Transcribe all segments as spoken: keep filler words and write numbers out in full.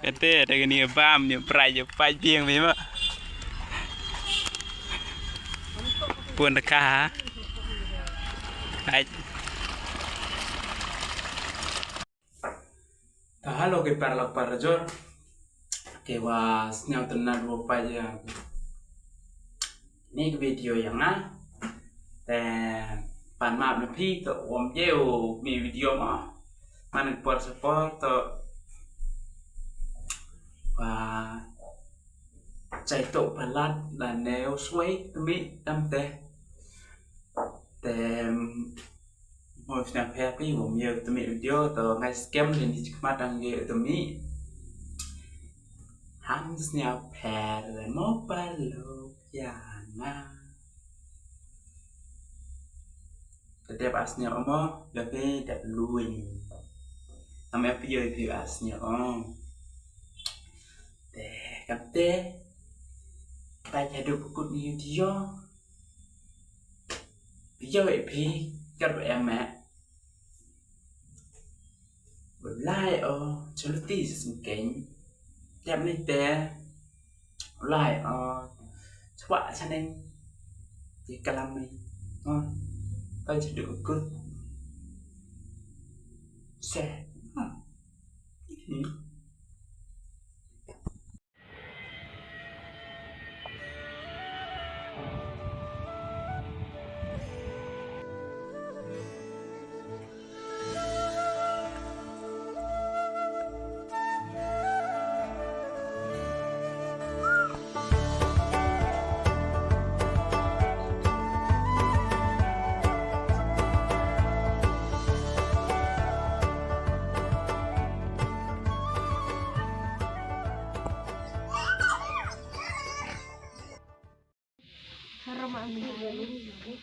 Kate, da kani bam, ni prai, ya prai biang mi ma. Pun da ka, ha? Ai. Ta halo ki paralok parajor. Ki wa sñiaw tynnad wa pait ya ni ki video ya nga. Te pan map na phi to wom ye u mi video ma. Man ki por sa por to wa chai to palat la ne u swai to mi tam te. Te mo sñiaw pher phi wom ye u to mi video to ngai skem ni chi khmat dang ye u to mi. Ham sñiaw pher mo paralok ya nga. Te dep a sñiaw mo, da phi dep lui. Am e phi yo phi a sñiaw o. Te, kate, ta ya du kut ni video. Video e phi, kar em e. Lai o, chulu ti sngkeng. Tep ni te. Lai o, chwa chaneng. Ti kalam ni. O, ta chidu kut. Se. Ha. Hmm.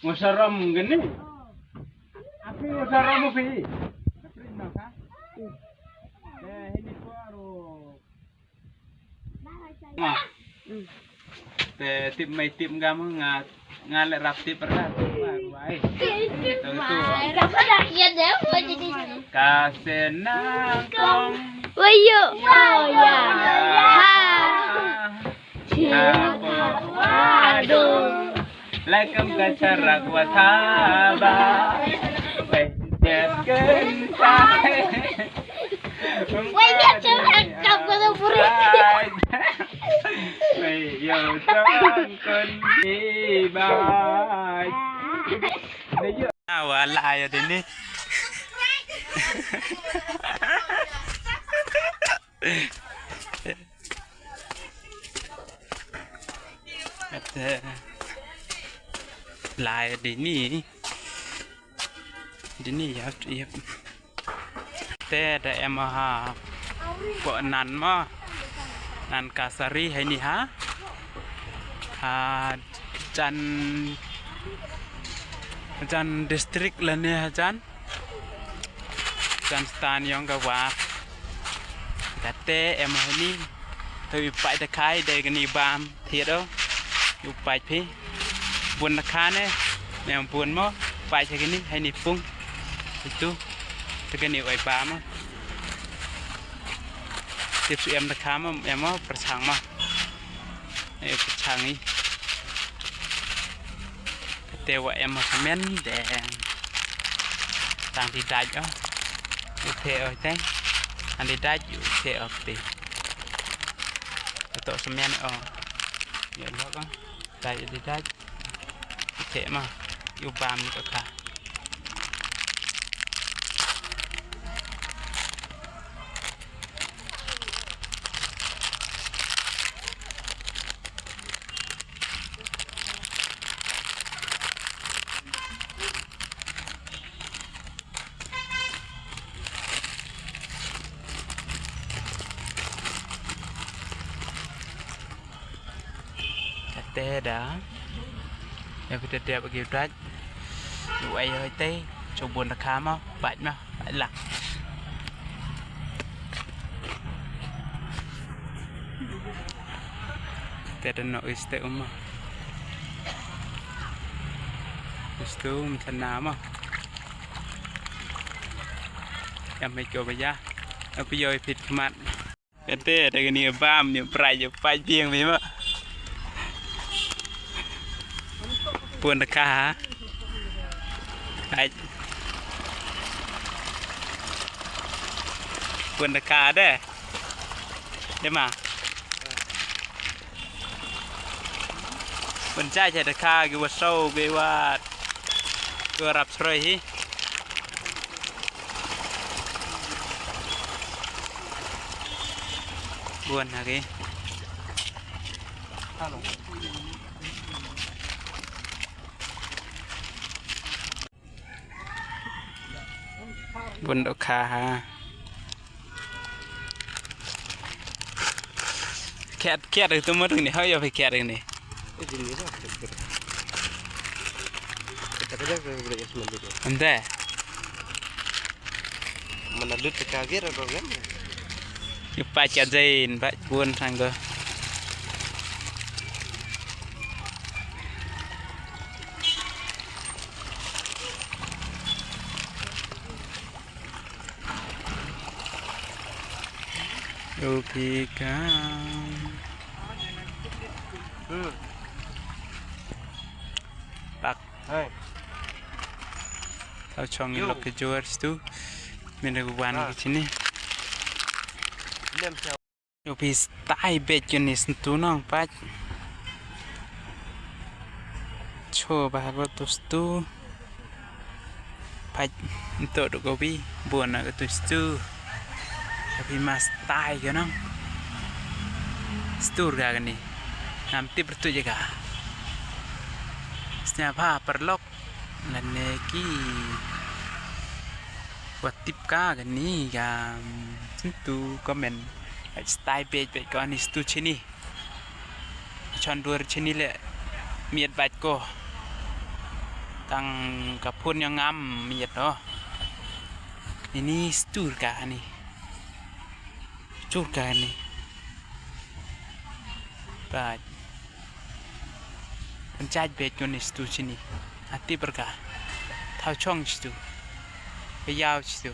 Musaram gini. Api musaram api. Eh, ini ko aro. Ma. Te tip mai tip ngam nga, nga le rap tip ra. Wai. Itu, itu. Ka senang kong. Wayo. Oh ya. Ha. Aduh. Laikam ka charak wa thaba. Wai, dia charak kap ko tu puri. Wai, yo, tangkon ni bai. Awa la ya dini. Ate lai dini. Dini ya, ya. Te da em ha. Ko nan ma. Nan ka sari hai ni ha. Ha jan, jan district la ne ha jan. Jan stan yong ka wa. Kate em ha ni. Te u pait da khai da kani bam thied o. U pait phi. Bun da kha ne. Ne bun mo. Pait ha kani hai ni pung. Itu. Te kani wai bam mo. Tip su em da kha mo, em mo, pyrchang mo. Eh, pyrchang i. Te wa em mo semen de. Tang ti dai o. U the o te. An ti dai u the o te. To semen o. Ye lo ko. Dai ti dai. U the ma. U bam ni to kha. Kate da. Ya phi te dep ki dait. U ai hoi te. Chu bun da kha mo. Pait mo. Pait lak. Te da no iste um mo. Iste um chana mo. Ya me ko ba ya. Api yo pit mat. Kate, da kani bam, ni prai, ni prai biang, ni ma. Pun da ka, ha? Ai. Pun da ka de. De ma. Pun cha cha da ka, ki wa sau, ki wa, ki wa rap sroi hi. Buan ha ki. Buan do ka ha. Kiat, kiat tu mo ni, hoi ya kiat ni. Ande. Mana lut ka gir ro gam. Yu pa cha jain, pa bun sang ko. Yu pi ka. Hmm. Pak. Hai. Tau chong i lok ki juar stu. Min da ku wan ki chini. Lem chao. Yo pi stai bej kani stu nong pach. Cho ba ko tu stu. Pach nto do ko pi. Buan na ko tu stu. Yo pi ma stai ko nong. Stu ka kani. Ngam tip rtu je ka. Snya pha parlok. Lane ki wa tip ka kani ka, mm, chintu comment. Ai stai bej bej ko ani stu chini. Chon dur chini le miet baj ko. Tang ka phun yang ngam miet o. Ini stu ka ani. Stu ka ani. Baj. Kan chaj bej ko ni stu chini. Ati berka. Thau chong stu. Payau stu.